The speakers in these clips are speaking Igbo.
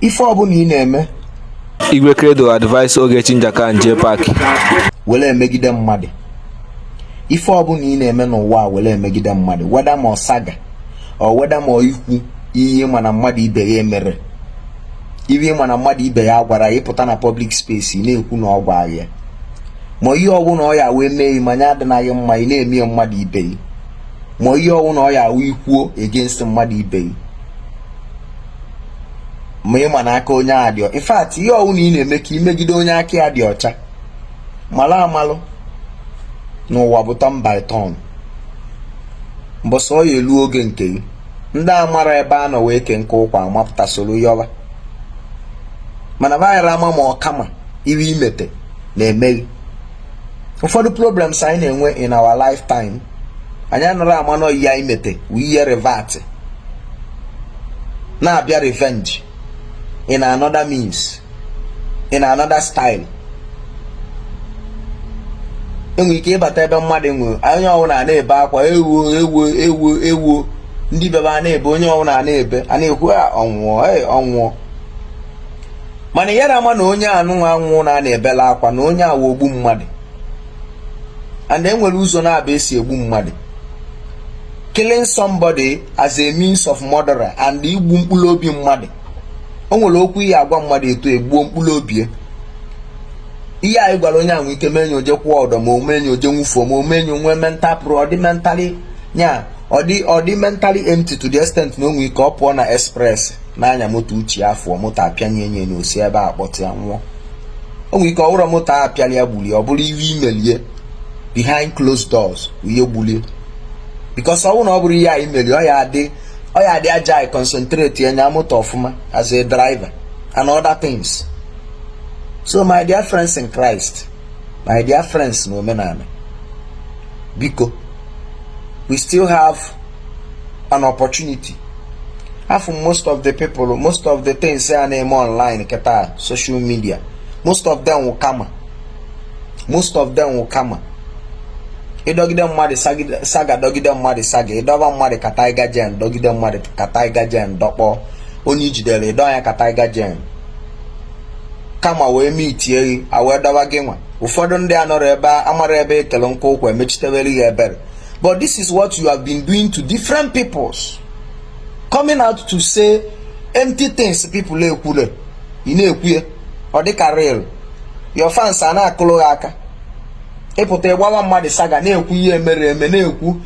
Ife ọbụla ị na-eme, Igwe Credo advise Ogechi Njaka and Jpac. Were emegide mmadụ. Ife ọbụla ị na-eme n'ụwa a were emegide mmadụ, whether ma ọ saga or whether ma ọ ikwu ihe ma na mmadụ ibe ya emere, ihe ma na mmadụ ibe ya gwara ya, ịpụta na public space, ị na-ekwu na ọ gwara ya, ma ihe ọbụla ọ ya wee mee ma nya adịnaghị mma, ị na-eme ya mmadụ ibe ya, ma ihe ọbụla ọ ya wee ikwuo against mmadụ ibe ya, ma ị ma na aka onye a dị. In fact, ihe ọbụla ị na-eme ka imegide onye aka ya dị ọcha, malụ amalụ n'ụwa bụ turn by turn. Mbọsị ọ ya elu oge nke gị, ndị amara ebe a nọ wee kee nke ụkwa amapụta soro yọba, mana vaịra ama ma ọ kama iwe imete na-emeghi. Ụfọdụ problems anyị na-enwe in our lifetime, anyị anọrọ ama na ihe anyị mete wụ ihe revert na-abịa revenge in another means, in another style. Enwere ike ịbata ebe mmadụ nwe, onye ọbụla na-ebe akwa, ewo, ewo, ewo, ewo, ndị bebe a na-ebe, onye ọbụla na-ebe, a na-ekwu a ọnwụọ, ee, ọnwụọ, mana yara ama na onye anụnwa anwụ na na-ebela akwa na onye awa ogbu mmadụ. And enwere ụzọ na-abịa esi egbu mmadụ: killing somebody as a means of murder and igbu mkpụrụ obi mmadụ. O nwere okwu ihe agwa mmadụ etu egbuo mkpụrụ obi ya. Ihe anyị gwara onye ahụ ike mee oje kwụọ ọdọ, ma ome enyi oje nwufuo, ma ome enyi nwee mental pro, ọ dị mentally nya, ọ dị mentally empty to the extent na o nwere ike ọ pụọ na express na-anya moto, uche afọ moto apịanye enye na osi ebe a kpọtụ ya nwụọ. O nwere ike ọ bụrụ moto a apịala ya gbulie, ọ bụrụ ihe imelie behind closed doors ihe gbulie, because ọ bụrụ na ọ bụrụ ihe anyị merie, ọ ya adị aja concentrate ya nya moto ọfụma as a driver and other things. So my dear friends in Christ, my dear friends na omenala, biko, we still have an opportunity. After most of the people, most of the things a na-eme online kịta, social media, most of them will kama, most of them will kama ịdọgide mmadụ saga, dọgide mmadụ saga, ịdọba mmadụ ka tiger gen, dọgide mmadụ ka tiger gen, dọkpọ onye ijidere ịdọ ya ka tiger gen, kama wee mitie gị a wee dọba gị nwa. Ụfọdụ ndị anọrọ ebe amara ebe ekele nkụ ụkwa emechitewere ya ebere. But this is what you have been doing to different peoples, coming out to say empty things people ekwure, ị na-ekwu ya ọ dịka real. Your fans a na-akụrụ gị aka. Ịpụta ịgbawa mmadụ saga, na-ekwu ihe mere eme, na-ekwu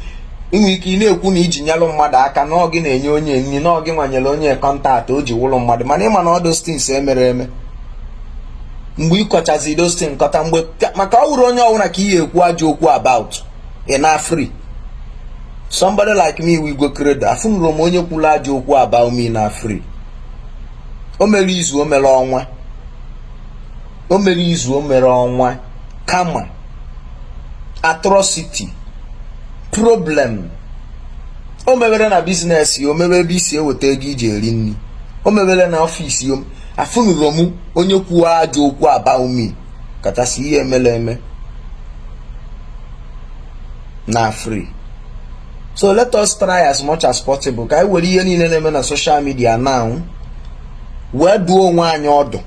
inwe ike ị na-ekwu na iji nyelụ mmadụ aka, na ọ gị na-enye onye nri, na ọ gị nwanyere onye contact o ji wụrụ mmadụ, mana ịma na ọ those things emere eme. Mgbe ị kọchazi those things nkọta mgbe, maka ọ wụrụ onye ọbụla ka ị ekwu ajọ okwu about ị na free. Somebody like me, Igwe Credo, afụnụrụ m onye kwuru ajọ okwu about me na free. O mere izu, o mere ọnwa, o mere izu, o mere ọnwa, kama atrocity problem o mewere na business ya, o mewe ebe isi eweta ego iji eri nri, o mewere na office ya. Afụnụrụ m onye kwuo ajọ okwu about me, kachasị ihe emere eme na free. So let us try as much as possible ka anyị were ihe niile na-eme na social media now wee duo onwe anyị ọdụ,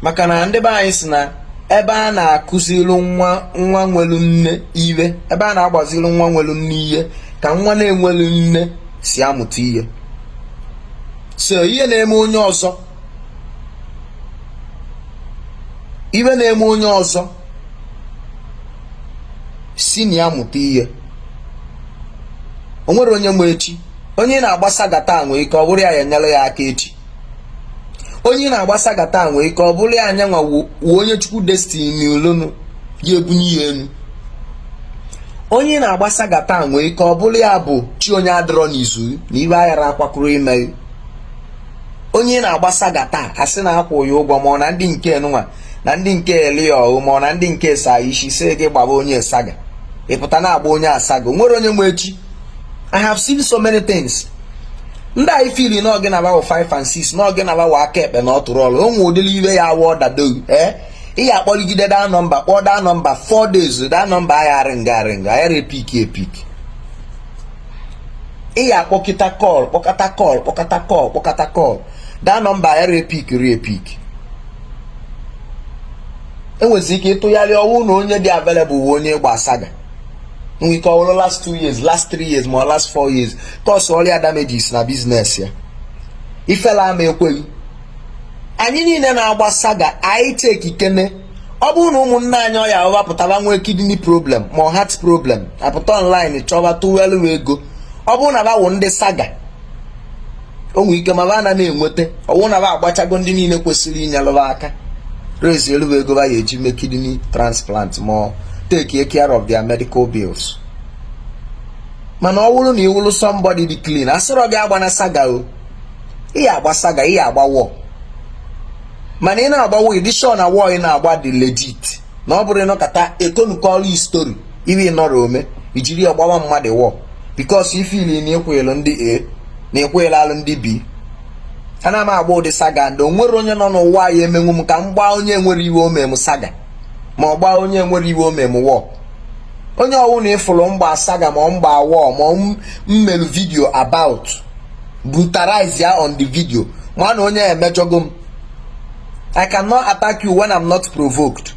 maka na ndị be anyị si na ebe a na-akụziri nwa nwa nwelu nne ihe, ebe a na-agbaziri nwa nwelu nne ihe, ka nwa na-enwelu nne si amụta ihe. So ihe na-eme onye ọzọ, ihe na-eme onye ọzọ, si na ya mụta ihe. O nwere onye ma echi. Onye na-agba saga taa nwee ike ọ bụrụ ya enyere ya aka echi. Onye na-agba saga taa nwee ike ọ bụrụ ya anyanwa wuo onye Chukwu destiny olonu ya ebunye ya elu. Onye na-agba saga taa nwee ike ọ bụrụ ya bụ chi onye adịrọ n'izu na iwe aghara akwakọrọ ime. Onye na-agba saga taa asị na akwụ ya ụgwọ, ma ọ na ndị nke nwa na ndị nke eli ọhụ, ma ọ na ndị nke sa isi sị gị gbaba onye saga, ị pụta na-agba onye asaga. Nwere onye nwe echi. I have seen so many things. Ndị anyị fili na ọgị na-agbawo 5 and 6 na ọgị na-agbawo aka ekpe na ọ tụrụ ọrụ onwe ụdịrị iwe ya awa ọdado. Ee, ị ga-akpọligide that number, kpọọ that number 4 days, that number agha ring ring, aghara epik epik. Ị ya akpọkịta call, kpọkata call, kpọkata call, kpọkata call, that number ya repick repick. Enwezi ike ịtụgharị ọnwụ na onye dị available wụ onye gba saga nwee ike ọwụrụ last 2 years, last 3 years, ma ọ last 4 years cause ọrịa damages na business ya. Ifela ama ekweghị anyị niile na-agba saga anyị cheki kene. Ọ bụrụ na ụmụnne anyị ọya wepụtaba nwee kidney problem ma ọ heart problem, apụta online chọba tụwelu ego. Ọ bụrụ na bawụ ndị saga, o nwee ike ma ba na na-enweta ọwụ na ba agbachago ndị niile kwesịrị inyelụba aka raise elu ego ba ya eji mee kidney transplant ma ọ take care of their medical bills. Mana ọ bụrụ na iwụrụ somebody dị clean, asịrọ gị agba na saga o. Ị ya agba saga, ị ya agba war, mana ị na-agba war, ịdị sure na war ị na-agba dị legit, na ọ bụrụ ịnọkọta ekonukọlụ story iwe ịnọrọ ome ijiri ya gbawa mmadụ war because ifili na ịkwụnyelu ndị A na ịkwụnyelu alụ ndị B. Ana m agba ụdị saga ndị o nwere onye nọ n'ụwa ya emenwu m ka m gbaa onye nwere iwe ome m saga ma ọ gbaa onye nwere iwe ome m war. Onye ọwụ na ịfụrụ mgba saga ma ọ mgba war ma ọ mmelu video about brutalize ya on the video, ma na onye emejọgo m. I cannot attack you when I'm not provoked.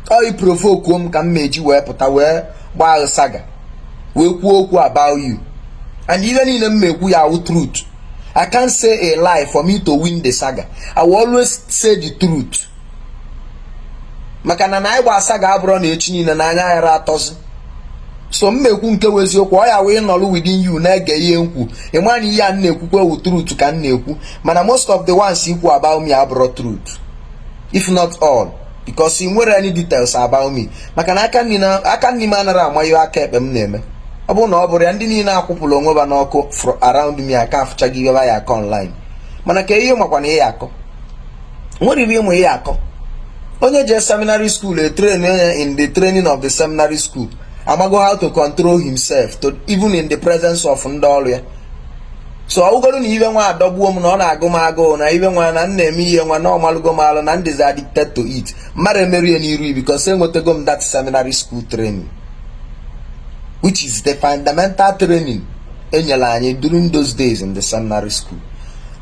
Ọ i provoke m ka m meji wee pụta wee gbaa saga wee kwuo okwu about you, and ihe niile m mekwu ya awụ truth. I can't say a lie for me to win the saga. I will always say the truth, maka na na anyị gba saga abụrụ na echi niile na anya ghara atọzi. So m mekwu nke wụ eziokwu. Ọ ya wee nọrọ within you na-ege ihe nkwu, ịma na ihe a m na-ekwukwe wụ truth ka m na-ekwu. Mana most of the ones ikwu about me abụrụ truth, if not all, because ị nwere any details about me, maka na aka nri m anaghị ama ihe aka ekpe m na-eme. Ọ bụrụ na ọ bụrụ ya, ndị niile akwụpụrụ onwe ha n'ọkụ around me aka afụchaghị ihe ya akọ online. Mana ka ihe makwa na ihe akọ nwere ihe ịmụ ihe akọ. Onye jee seminary school, e train onye in the training of the seminary school, amago how to control himself to even in the presence of ndị ọrụ ya. So ọ bụgoro na ibe nwa adọgbuo m na ọ na-agụ m agụụ na ibe nwa na m na-eme ihe nwa na ọmalụgo m alụ na ndịzi addicted to it, mmadụ emerie n'iru because enwetago m that seminary school training, which is the fundamental training enyere anyị during those days in the seminary school.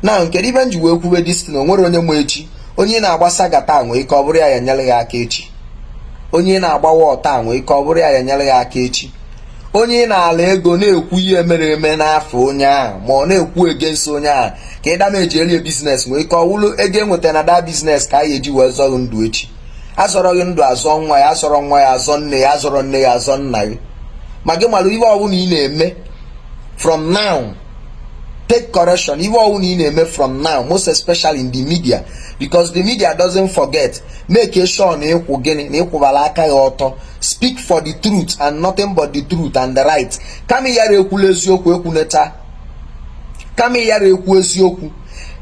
Now, kedu ibe m ji wee kwube this thing? O nwere onye ma echi. Onye na-agba saga taa nwee ike ọ bụrụ ya ya nyere ya aka echi. Onye na-agba war taa nwee ike ọ bụrụ ya ya nyere ya aka echi. Onye na-ala ego na-ekwu ihe mere eme n'afọ onye ahụ ma ọ na-ekwu against onye ahụ ka ị damage elie business, nwee ike ọ wụrụ ego enweta na that business ka a ga-eji wee zọrọ ndụ echi. Azọrọ gị ndụ, azọ nwa ya, azọrọ nwa ya, azọ nne ya, azọrọ nne ya, azọ nna gị. Ma gị mara ihe ọbụla ị na-eme from now, take correction. Ihe ọbụla ị na-eme from now, most especially in the media, because the media doesn't forget, make sure na ịkwụ gịnị na ịkwụbara aka ya ọtọ. Speak for the truth and nothing but the truth and the right. Kama yara ekwula eziokwu, ekwuneta. Kama yara ekwu eziokwu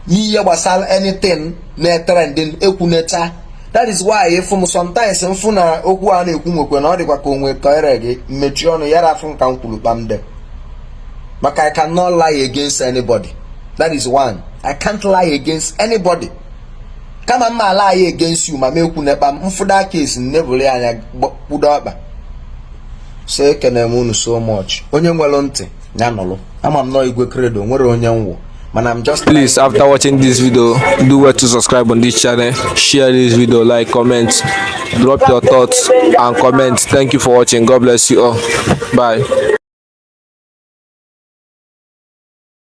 n'ihe gbasara anything na-etrending, ekwuneta. That is why ịfụ m sometimes mfụ na okwu a na-ekwu nwekwe na ọ dịkwa ka onwe ka ere gị mmechi ọnụ yara afụ nka m kwuru kpamde, maka I cannot lie against anybody. That is one, I can't lie against anybody. Kama mma lie against you ma m ekwu nekpa m mfụda case nnebụrụ ya anya kpudo ọkpa. So ekene m unu so much. Onye nwere ntị ya nụrụ. Ama m nọ Igwe Credo nwere onye nwụ, mana I'm just Please, after watching this video, do well to subscribe on this channel, share this video, like, comment, drop your thoughts and comment. Thank you for watching. God bless you all. Bye.